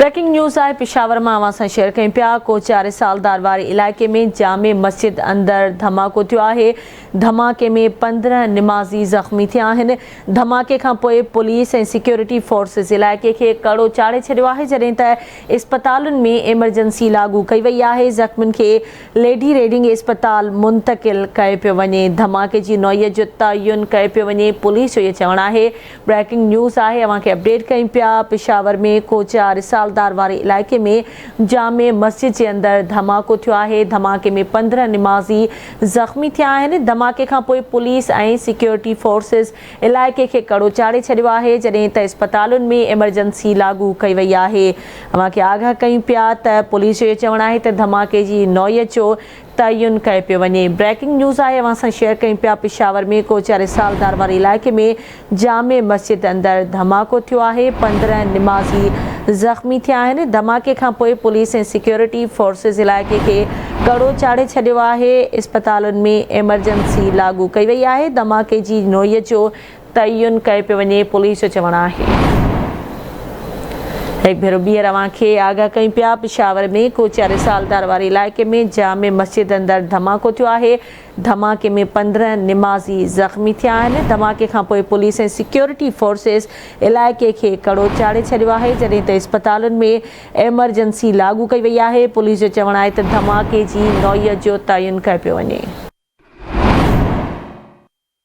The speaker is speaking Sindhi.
بريڪنگ نيوز آهي پشاور مان اوهان سان شيئر ڪيون پيا ڪوچا رسالدار واري علائقي ۾ جامع مسجد اندر ڌماڪو ٿيو آهي ڌماڪي ۾ 15 نمازي زخمي ٿيا آهن ڌماڪي کان پوء پوليس ۽ سيڪيورٽي فورسز علائقي کي ڪڙو چاڙهي ڇڏيو آهي جڏهن ته اسپتالن ۾ ايمرجنسي لاڳو ڪئي وئي آهي زخمين کي ليڊي ريڊنگ اسپتال منتقل ڪيو پيو وڃي ڌماڪي جي نوعيت جو تعين ڪيو پيو وڃي پوليس جو اهو چوڻ آهي بريڪنگ نيوز آهي اوهان کي اپڊيٽ ڪيون پيا پشاور ۾ ڪوچا رسالدار واري علائقي ۾ جامع مسجد جي اندر ڌماڪو ٿيو آهي ڌماڪي ۾ 15 نمازي زخمي ٿيا آهن ڌماڪي کان پوء پوليس ۽ سيڪيورٽي فورسز علائقي کي ڪڙو چاڙهي ڇڏيو آهي جڏهن ته اسپتالن ۾ ايمرجنسي لاڳو ڪئي وئي آهي اوهان کي آگاهه ڪيون پيا ته پوليس جو اهو چوڻ آهي ته ڌماڪي جي نوعيت جو تعين ڪيو پيو وڃي. بريڪنگ نيوز آهي اوهان سان شيئر ڪيون پيا پشاور ۾ ڪوچا رسالدار واري علائقي ۾ جامع مسجد اندر ڌماڪو ٿيو آهي 15 نمازي زخمي ٿيا آهن ڌماڪي کان پوء پوليس ۽ سيڪيورٽي فورسز علائقي کي ڪڙو چاڙهي ڇڏيو آهي اسپتالن ۾ ايمرجنسي لاڳو ڪئي وئي آهي ڌماڪي جي نوعيت جو تعين ڪيو پيو وڃي پوليس جو چوڻ آهي. هڪ ڀيرو ٻيهر اوهان کي آگاهه ڪيون پيا پشاور ۾ ڪوچا رسالدار واري علائقي ۾ جامع مسجد اندر ڌماڪو ٿيو آهي ڌماڪي ۾ 15 نمازي زخمي ٿيا آهن ڌماڪي کانپوء پوليس ۽ سيڪيورٽي فورسز علائقي کي ڪڙو چاڙهي ڇڏيو آهي جڏهن ته اسپتالن ۾ ايمرجنسي لاڳو ڪئي وئي آهي پوليس جو چوڻ آهي ته ڌماڪي جي نوعيت جو تعين ڪيو پيو وڃي.